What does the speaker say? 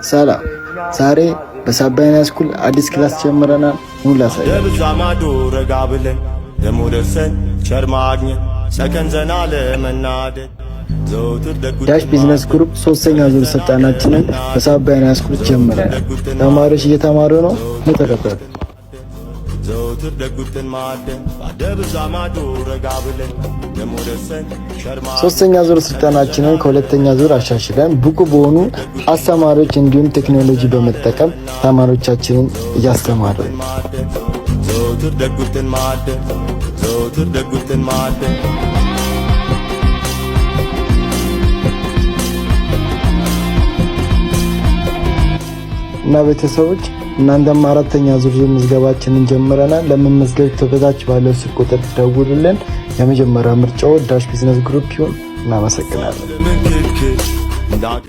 ሰላም፣ ዛሬ በሳባይና school አዲስ class ጀምረናል። ኑ ላሳያችሁ። ደብዛ ማዶ ረጋ ብለን ደሞ ደርሰን ቸር ማግኘት ሰከን ዘና ለመናደድ ዘውትር ደጉ ዳሽ Business Group ሶስተኛ ዙር ስልጠናችንን በሳባይና school ጀምረናል። ተማሪዎች እየተማሩ ነው። ኑ ተከታተሉ። ዘውትር ደጉትን ማደን ደብዛ ማዶ ረጋ ብለን ደሞ ደርሰን ቸር ማግኘት ሶስተኛ ዙር ስልጠናችንን ከሁለተኛ ዙር አሻሽለን ብቁ በሆኑ አስተማሪዎች እንዲሁም ቴክኖሎጂ በመጠቀም ተማሪዎቻችንን እያስተማርን ነው። ማደን ዘውትር ደጉትን ማደን ዘውትር ደጉትን ማደን። እና ቤተሰቦች፣ እናንተም አራተኛ ዙር ምዝገባችንን ጀምረናል። ለመመዝገብ በታች ባለው ስልክ ቁጥር ደውሉልን። የመጀመሪያ ምርጫው ዳሽ Business Group ይሁን። እናመሰግናለን። ምክክር እንዳገ